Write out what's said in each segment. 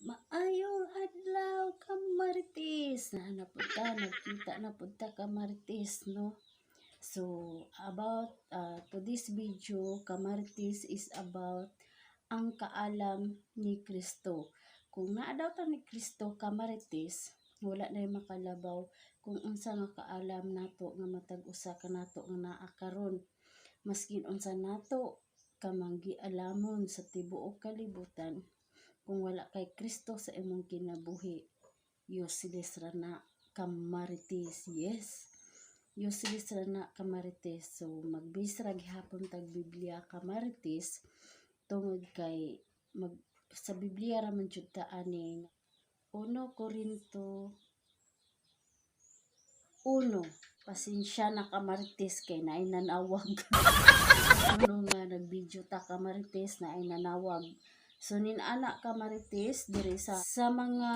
Maayong adlaw, Kamarites! Naa na pud ta, nagkita na pud ta, Kamarites, no? So, about to this video, Kamarites, is about ang kaalam ni Kristo. Kung naa daw ta ni Kristo, Kamarites, wala na makalabaw kung unsa nga kaalam nato nga matag usa kanato nga naa karon. Maskin unsa nato kamanggi-alamon sa tibuok kalibutan, kung wala kay Kristo sa imong kinabuhi, useless ra na, Kamarites. Yes. Useless ra na, Kamarites. So magbase ra gihapon tag Biblia, Kamarites, tungod kay mag sa Biblia ra man jud ta ani. 1 Corinto 1. Pasensya na, Kamarites, kay naay nanawag. Ano nga nag-video ta, Kamarites, naay nanawag. So nin-ana, Kamarites, diri sa mga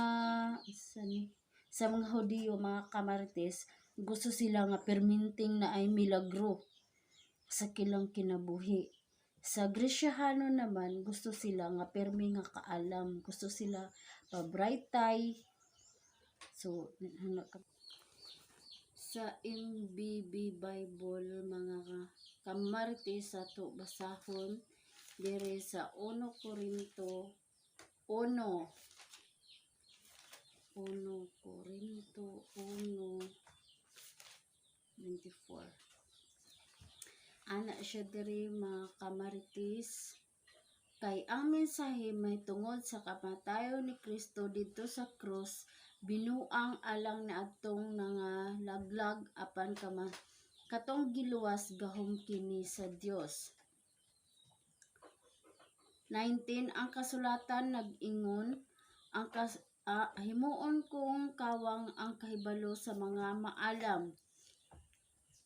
Hudiyo, mga Kamarites, gusto sila nga perminting naay milagro sa kilang kinabuhi. Sa Gresyahano naman, gusto sila nga permi nga kaalam, gusto sila pa bright tie. So ano ka sa MBB Bible, mga Kamarites, sa to basahon dire sa 1 Corinto 1, 1 Corinto 1:24. Ana siya diri, mga Kamarites: "Kay ang mensahe may tungod sa kamatayon ni Kristo didto sa krus binuang alang niadtong nangalaglag, apan kama katong giluwas gahom kini sa Dios." 19. "Ang kasulatan nag-ingon, ang kas, himuon kong kawang ang kahibalo sa mga maalam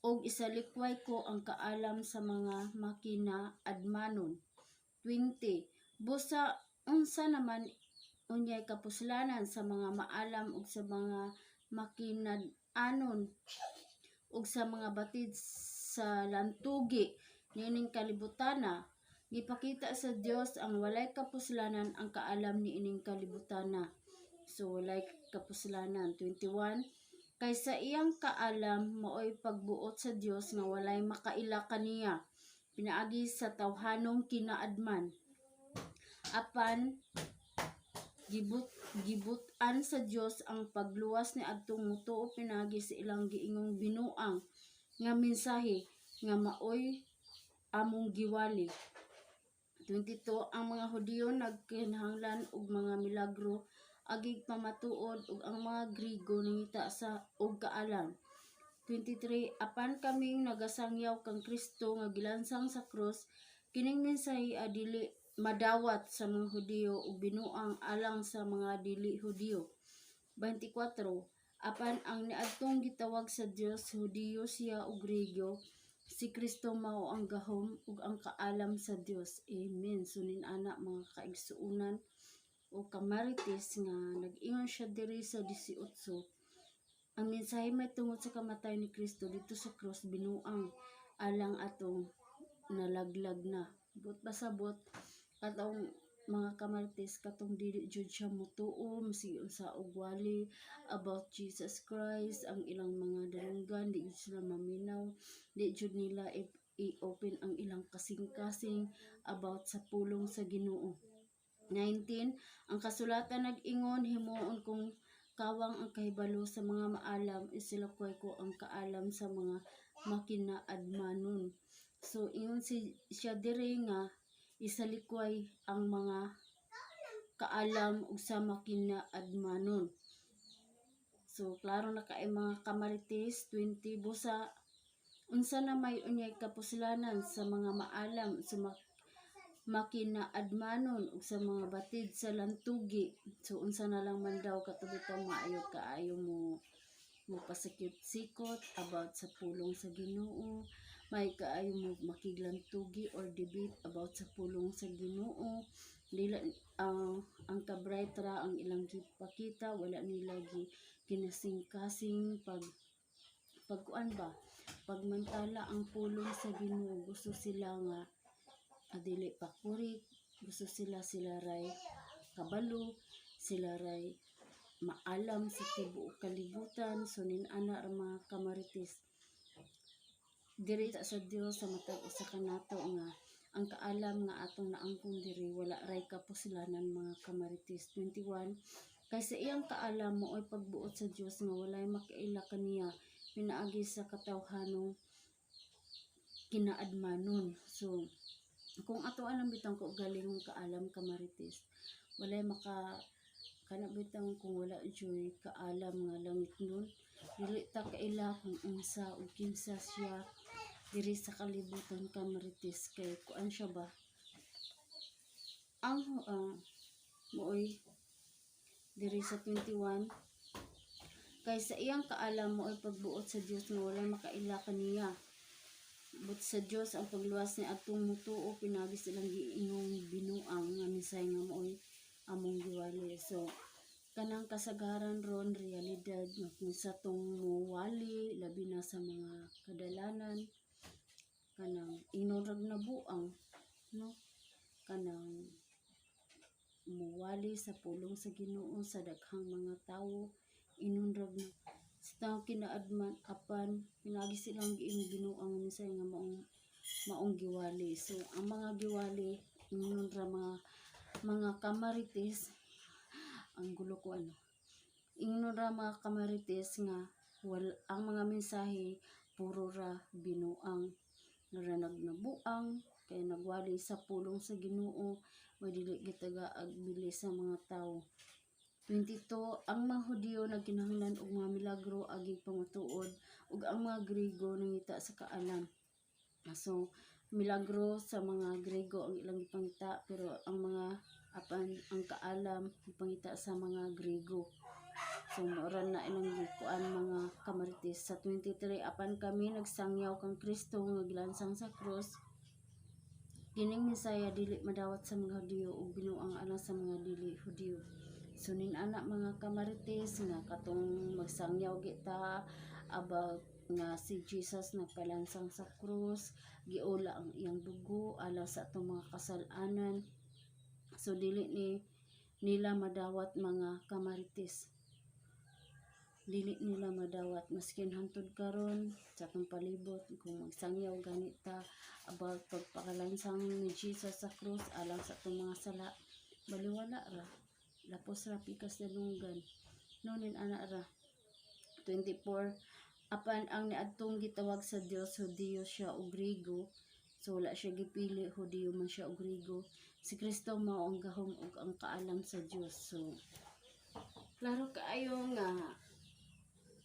ug isalikway ko ang kaalam sa mga makinaadmanon." 20. "Busa unsa naman unyay kapuslanan sa mga maalam ug sa mga makinad-anon ug sa mga batid sa lantugi niining kalibutana? Gipakita sa Dios ang walay kapuslanan ang kaalam niining kalibutana." So walay kapuslanan. 21. "Kay sa iyang kaalam maoy pagbuot sa Dios nga walay makaila kaniya pinaagi sa tawhanong kinaadman. Apan gibut-an sa Dios ang pagluwas ni adtong motuo pinaagi sa ilang giingong binuang nga mensahe, nga maoy among giwali." 22. "Ang mga Hudiyo nagkinahanglan og mga milagro agig pamatuod, ug ang mga Griego nangita sa og kaalam." 23. "Apan kaming nagasangyaw kang Kristo nga gilansang sa krus. Kining mensahe dili madawat sa mga Hudiyo ug binuang alang sa mga dili Hudiyo." 24. "Apan ang niadtong gitawag sa Dios, Hudiyo siya o Griego, si Kristo mao ang gahom ug ang kaalam sa Dios." Amen. So nin-ana, mga kaigsuonan o Kamarites, nga nag-ingon siya diri sa 18, ang mensahe may tungod sa kamatayon ni Kristo didto sa cross binuang alang atong nalaglag na. Buot pasabot, katong mga Kamarites, katong dili jud siya motuo masig unsa og wali about Jesus Christ, ang ilang mga dalunggan di jud sila maminaw, di jud nila i-open ang ilang kasing-kasing about sa pulong sa Ginoo. 19. "Ang kasulatan nag-ingon, himuon kong kawang ang kahibalo sa mga maalam, isalikway ko ang kaalam sa mga makinaadmanon." So ingon si siya diri nga isalikway ang mga kaalam ug sa makinaadmanon. So klaro na kay, mga Kamarites. 20. "Busa unsa na may unyay kapuslanan sa mga maalam, sa makinaadmanon ug sa mga batid sa lantugi?" So unsa na lang man daw kato bitaw maayo kaayo mo mo pasikot-sikot about sa pulong sa Ginoo, may kaayo mo makiglantugi or debate about sa pulong sa Ginoo. Dili ang ka-bright ra ang ilang gipakita, wala nila gi kinasing-kasing pag pagkuan ba, pagmantala ang pulong sa Ginoo. Gusto sila nga dili pa correct, gusto sila sila ray kabalo. Sila ray maalam sa tibuok kalibutan. So nin ana ra, mga kamarites, diri sa Dios sa matag usa kanato nga ang kaalam nga atong naangkon diri wala ray kapuslanan, mga kamarites. 21. Kay sa iyang kaalam maoy pagbuot sa Dios nga walay makaila kaniya pinaagi sa katawhanong kinaadmanon. So kung ato alam bitang kaugalingong kaalam, kamarites, walay maka kana bitang kung wala juy kaalam nga langit nun, dili ta kaila kung unsa ug kinsa siya diri sa kalibutan, kamarites, kay kuan siya ba, ang mooy diri sa 21, kay sa iyang kaalam maoy pagbuot sa Dios nga walay makaila kaniya. Buot sa Dios ang pagluwas ni adtong mutuo pinaagi sa ilang giingong binuang nga mensahe nga maoy among giwali. So kanang kasagaran ron, realidad nga kung sa tong muwali, labi na sa mga kadalanan, kanang ingnon rag nabuang, no, kanang muwali sa pulong sa Ginoo sa daghang mga tawo, ingnon rag na sa taong kinaadman, apan pinaagi silang giingong binuang nga mensahe nga maong giwali. So ang mga giwali, ingnon ra, mga kamarites, ang gulo ko ano, ingnon ra, mga kamarites, nga ang mga mensahe puro ra binuang, ra nagnabuang kay nagwali sa pulong sa Ginoo wa dili gitaga bili sa mga tawo. 22. Ang mga Hudiyo nagkinahanglan og mga milagro agig pamatuod ug ang mga Griego nangita sa kaalam. So milagro sa mga Griego ang ilang gipangita, pero ang mga apan ang kaalam gipangita sa mga Griego. So mao na ilang gikuan, mga kamarites. Sa 23, apan kami nagsangyaw kang Kristo nga gilansang sa krus. Kining mensahe dili madawat sa mga Hudiyo ug binuang alang sa mga dili Hudiyo. So nin ana, mga kamarites, nga katong magsangyaw kita about nga si Jesus nagpalansang sa krus, giula ang iyang dugo alang sa atong mga kasalanan. So dili ni nila madawat, mga kamarites, dili nila madawat maskin hangtod karon sa atong palibot. Kung magsangyaw gani ta about pagpakalansang ni Jesus sa krus alang sa atong mga sala, baliwala ra, lapos ra pikas dalunggan, no? Nin ana ra. 24. Apan ang niadtong gitawag sa Dios, Hudiyo siya o Griego. So wala siya gipili, Hudiyo man siya o Griego, si Kristo mao ang gahom ug ang kaalam sa Dios. So klaro kaayo nga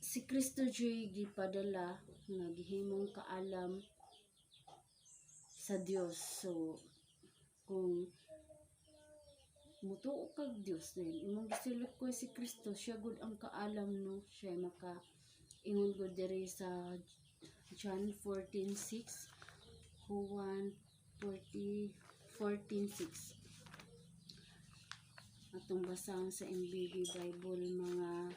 si Kristo juy gipadala nga gihimong kaalam sa Dios. So kung mutuo kag Dios din, imong gisilikoy si Kristo, siya gud ang kaalam, no? Siya maka ingon gud diri sa John 14:6, Juan 40 14:6, atong basahan sa MBB Bible, mga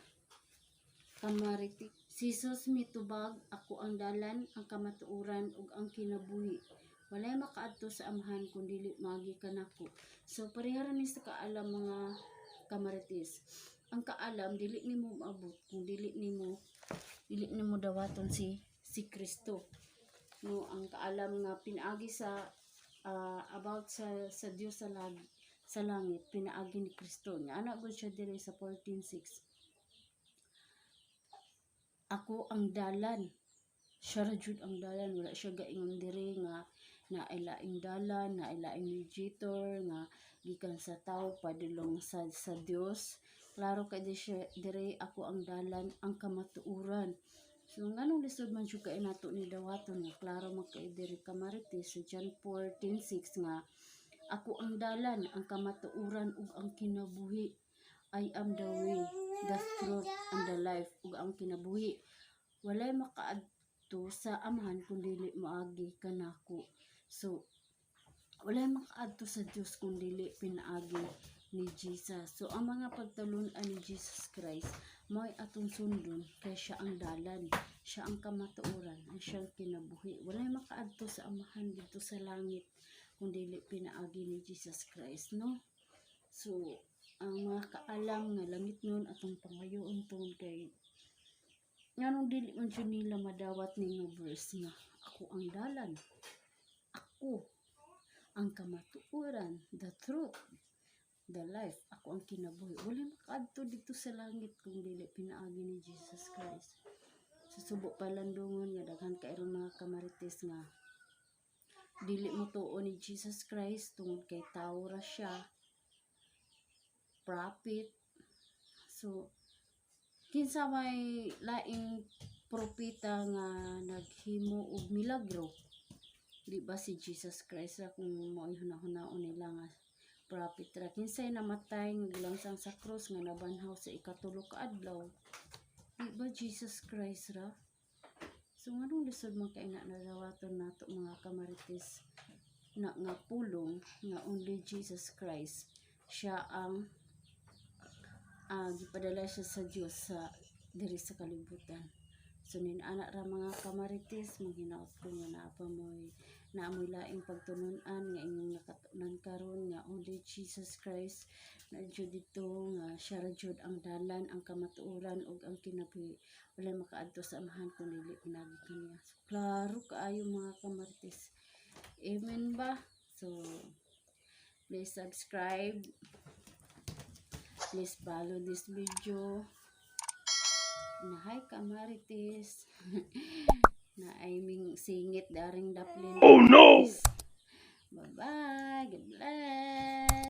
kamarites. Si Jesus mitubag, "Ako ang dalan, ang kamatuoran ug ang kinabuhi. Walay makaadto sa Amahan kun dili maagi kanako." So pareha ra ni sa kaalam, mga kamarites. Ang kaalam dili nimo maabot kung dili nimo dawaton si Kristo. No, ang kaalam nga pinaagi sa about sa Dios sa langit, pinaagi ni Kristo. Nga ana gud siya diri sa 14:6. "Ako ang dalan." Siya ra jud ang dalan. Wala siya gaingon diri nga naay laing dalan, naay laing mediator nga gikan sa tao padulong sa Dios. Klaro kay di siya diri, "Ako ang dalan, ang kamatuoran." So nganong lisod man jud kay nato ni dawaton nga klaro man kay diri, kamarites, sa John 14:6 nga "Ako ang dalan, ang kamatuoran ug ang kinabuhi." "I am the way, the truth and the life," ug ang kinabuhi. Walay makaadto sa Amahan kun dili moagi kanako. So walay makaadto sa Dios kung dili pinaagi ni Jesus. So ang mga pagtulun-an ni Jesus Christ mo'y atong sundon kay siya ang dalan, siya ang kamatuoran, ang siyang kinabuhi. Walay makaadto sa Amahan dito sa langit kung dili pinaagi ni Jesus Christ, no? So Ang mga kaalam nga langit nun atong pangayoon tungod kay nganong dili man jud nila madawat ni nga verse nga "Ako ang dalan, ako ang kamatuoran, the truth, the life, ako ang kinabuhi. Wala makaadto dito sa langit kung dili pinaagi ni Jesus Christ." Sa subo palandungon nga daghan kay ron mga kamarites nga dili mo tuo ni Jesus Christ tungod kay tawo ra siya, prophet. So kinsa may laing propeta nga naghimo og milagro? Di ba si Jesus Christ ra, kung mao'y hunahunaon nila nga prophet ra? Kinsay namatay nga gilangsang sa krus nga nabanhaw sa ikatulo ka adlaw? Di ba Jesus Christ ra? So nganong lisod man kay na nadawaton nato, mga kamarites, na nga pulong nga only Jesus Christ siya ang gipadala siya sa Dios sa diri sa kalibutan? So nin-ana ra, mga kamarites, manghinaot ko nga naa pa mo'y naamoy laing pagtulunan nga inyong nakatunan karon nga only Jesus Christ na jud dito, nga siya ra jud ang dalan, ang kamatuoran ug ang kinabuhi. Walay makaadto sa Amahan kun dili pinaagi kaniya. So klaro kaayo, mga kamarites. Amen ba? So please subscribe, please follow this video na. Hi, kamarites, na ay ming singit daring daplin. Oh, no! Bye bye, God bless.